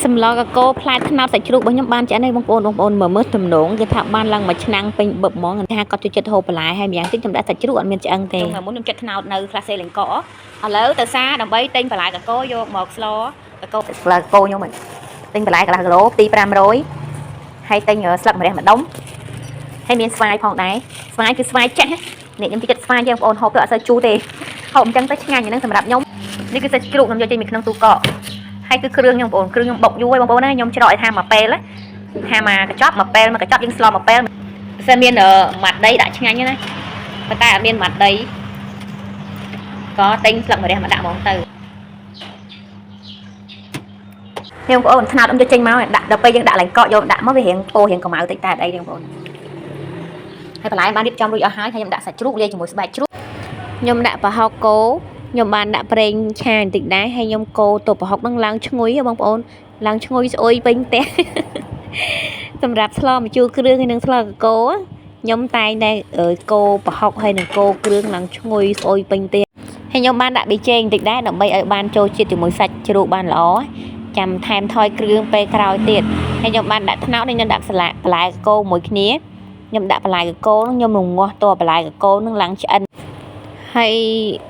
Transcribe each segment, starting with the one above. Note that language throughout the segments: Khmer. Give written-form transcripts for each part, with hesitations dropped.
សម្លកកូរផ្លែត្នោតសាច់ជ្រូករបស់ខ្ញុំបានឆ្អិនហើយបងប្អូនបងប្អូនមើលមើលទំនងគេថាបានឡើងមួយឆ្នាំងពេញបឹបហ្មងថាគាត់ចូលចិត្តហូបបន្លែហើយម្យ៉ាងទៀតខ្ញុំដាក់សាច់ជ្រូកអត់មានឆ្អឹងទេ ខ្ញុំមុនខ្ញុំចិត្តត្នោតនៅខ្លះសេលេងកកឥឡូវទៅសារដើម្បីទិញបន្លែកកយកមកស្លកក ស្លកកូរខ្ញុំហ្នឹងទិញបន្លែកន្លះគីឡូទី500ហើយទិញស្លឹកម្រះមួយដុំហើយមានស្វាយផងដែរស្វាយគឺស្វាយចាស់នេះខ្ញុំចិត្តស្វាយជាងបងប្អូនហូបទៅអត់សូវជូរទេហូបអញ្ចឹងទៅឆ្ងាញ់ហ្នឹងសម្រាប់ខ្ញុំនេះគឺសាច់ជ្រូកខ្ញុំយកចេញពីក្នុងទូកកហើយគឺគ្រឿងខ្ញុំបងប្អូនគ្រឿងខ្ញុំបុកយូរហើយបងប្អូនណាខ្ញុំច្រកឲ្យថាមួយពេលថាមកកញ្ចប់មួយពេលមកកញ្ចប់យើងស្លមួយពេលសិនមានម៉ាត់ដីដាក់ឆ្ងាញ់ណាប៉ុន្តែអត់មានម៉ាត់ដីក៏ទិញស្លឹកម្រះមកដាក់ហ្មងទៅ នេះបងប្អូនថ្នោតអ៊ំយកចេញមកដាក់ដល់ពេលយើងដាក់ឡើងកកយកដាក់មកវារៀងពោរៀងកម្ៅតិចតែអត់អីទេបងប្អូនហើយបន្លែបានរៀបចំរួចអស់ហើយហើយខ្ញុំដាក់សាច់ជ្រូកលាយជាមួយស្បែកជ្រូកខ្ញុំដាក់ប្រហុកគោខ្ញុំបានដាក់ប្រេងឆាបន្តិចដែរហើយខ្ញុំកូរទៅប្រហុកនឹងឡើងឈ្ងុយហ៎បងប្អូនឡើងឈ្ងុយស្អុយពេញផ្ទះ សម្រាប់ស្លម្ជូរគ្រឿងហើយនឹងស្លកកូរខ្ញុំតែងតែកូរប្រហុកហើយនឹងកូរគ្រឿងឡើងឈ្ងុយស្អុយពេញផ្ទះហើយខ្ញុំបានដាក់ប៊ីចេងបន្តិចដែរដើម្បីឲ្យបានចូលជាតិជាមួយសាច់ជ្រូកបានល្អ ចាំថែមថយគ្រឿងពេលក្រោយទៀតហើយខ្ញុំបានដាក់ត្នោតហើយខ្ញុំដាក់ស្លាកបន្លែកកូរមួយគ្នាខ្ញុំដាក់បន្លែកកូរហ្នឹងខ្ញុំរងាស់តបន្លែកកូរហ្នឹងឡើងឆ្អិនហើយ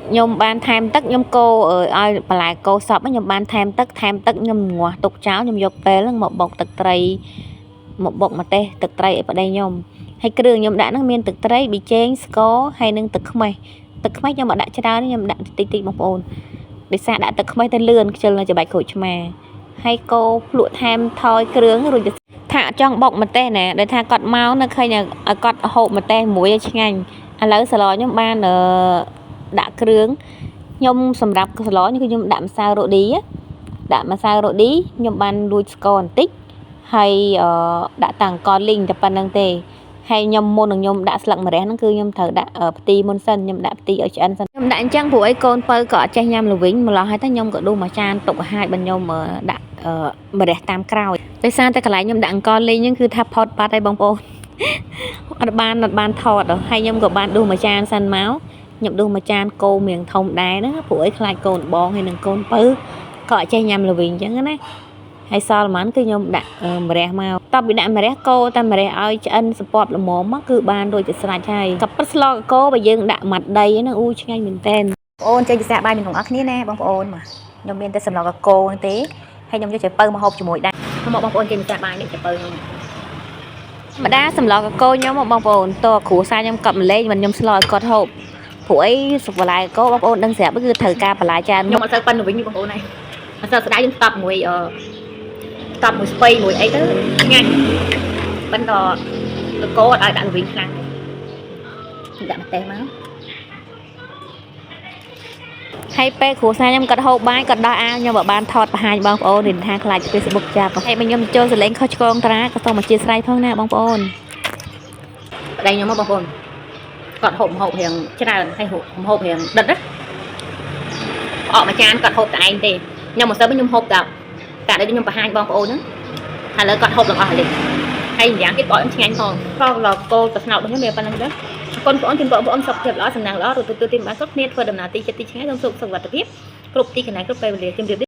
ខ្ញុំបានថែមទឹកខ្ញុំកូរឲ្យបន្លែកកូរសពខ្ញុំបានថែមទឹកថែមទឹកខ្ញុំរងាស់ទុកចោលខ្ញុំយកពេលហ្នឹងមកបុកទឹកត្រីមកបុកម្ទេសទឹកត្រីឲ្យប្តីខ្ញុំហើយគ្រឿងខ្ញុំដាក់ហ្នឹងមានទឹកត្រីប៊ីចេងស្ករហើយនិងទឹកខ្មេះទឹកខ្មេះខ្ញុំអត់ដាក់ច្រើនទេខ្ញុំដាក់តិចតិចបងប្អូនដោយសារដាក់ទឹកខ្មេះទៅលឿនខ្ជិលនៅច្បាច់ក្រូចឆ្មា ហើយកោភ្លក់ថែមថយគ្រឿងរួចទៅថាអត់ចង់បុកម្ទេសណាដែលថាគាត់មកនៅឃើញឲ្យគាត់ហូបម្ទេសមួយឲ្យឆ្ងាញ់ឥឡូវសឡខ្ញុំបានអឺដាក់គ្រឿងខ្ញុំសម្រាប់សឡនេះគឺខ្ញុំដាក់ម្សៅរ៉ូឌីដាក់ម្សៅរ៉ូឌីខ្ញុំបានលួចស្ករបន្តិចហើយអឺដាក់តាំងកលីងតែប៉ុណ្្នឹងទេហើយខ្ញុំមុននឹងខ្ញុំដាក់ស្លឹកម្រះហ្នឹងគឺខ្ញុំត្រូវដាក់ផ្ទីមុនសិនខ្ញុំដាក់ផ្ទីឲ្យឆ្អិនសិនខ្ញុំដាក់អញ្ចឹងព្រោះអីកូនពៅក៏អត់ចេះញ៉ាំល្វីងម្លោះហើយតែខ្ញុំក៏ដួសមួយចានទុកឲ្យហើយបើខ្ញុំដាក់ម្រះតាមក្រោយដោយសារតែកន្លែងខ្ញុំដាក់អង្ករលីងហ្នឹងគឺថាផុតបាត់ហើយបងប្អូនអត់បានអត់បានថតហើយខ្ញុំក៏បានដួសមួយចានសិនមកខ្ញុំដួសមួយចានកោមៀងធំដែរហ្នឹងព្រោះអីខ្លាចកូនបងហើយនឹងកូនពៅក៏អត់ចេះញ៉ាំល្វីងអញ្ចឹងណាហើយសល់ប៉ុន្មានគឺខ្ញុំដាក់ម្រះមកតបពីដាក់ម្រះកូរតែម្រះឲ្យឆ្អិនសពប់ល្មមមកគឺបានរួចជាស្រេចហើយក៏ពិតស្លកកូរបើយើងដាក់ម៉ាត់ដីហ្នឹងអូឆ្ងាញ់មែនតើ បងប្អូនចេញពិសាបាយមានទាំងអស់គ្នាណាបងប្អូនមកខ្ញុំមានតែសម្លកកូរទេហើយខ្ញុំយកចាពៅមកហូបជាមួយដែរមកបងប្អូនចេញពិសាបាយនេះចាពៅខ្ញុំ ម្ដាសម្លកកូរខ្ញុំមកបងប្អូនតើគ្រួសារខ្ញុំកប់ម្លេងមិនខ្ញុំស្លឲ្យគាត់ហូបព្រោះអីសុបន្លែកកូរបងប្អូនដឹងស្រាប់គឺត្រូវការបន្លែច្រើន ខ្ញុំអត់សូវប៉ិនទៅវិញទេបងប្អូនហើយអត់សូវស្ដាយយើងស្តប់មួយអឺស្តប់មួយស្ពៃមួយអីទៅឆ្ងាញ់បន្តកកូរអត់ឲ្យដាក់ល្វីងខ្លាំងទេដាក់ម្ទេសមក ហើយពេលគ្រួសារខ្ញុំគាត់ហូបបាយគាត់ដោះអាវខ្ញុំបើបានថតបង្ហាញបងប្អូនរៀនថាខ្លាច Facebook ចាប់ហើយបើខ្ញុំចូលសលេងខុសឆ្គងត្រាក៏សូមអធិស្ឋានផងណាបងប្អូន ប្តីខ្ញុំមកបងប្អូនគាត់ហូបម្ហូបរៀងច្រើនហើយហូបម្ហូបរៀងដិតណាអកមួយចានគាត់ហូបតែឯងទេខ្ញុំមកសើខ្ញុំហូបតែតែដែលខ្ញុំបង្ហាញបងប្អូនហ្នឹងឥឡូវគាត់ហូបទាំងអស់ហើយហើយម្យ៉ាងទៀតគាត់ឆ្ងាញ់ផងផងលកូលទៅស្នោតរបស់ខ្ញុំមានប៉ុណ្្នឹងទេអរគុណបងប្អូនជូនបងប្អូនសុខភាពល្អសំណាងល្អរត់ទទួលទីបានគ្រប់គ្នាធ្វើដំណើរទីចិត្តទីឆ្ងាយសូមសុខសុវត្ថិភាពគ្រប់ទីកន្លែងគ្រប់ពេលវេលាជម្រាបលា។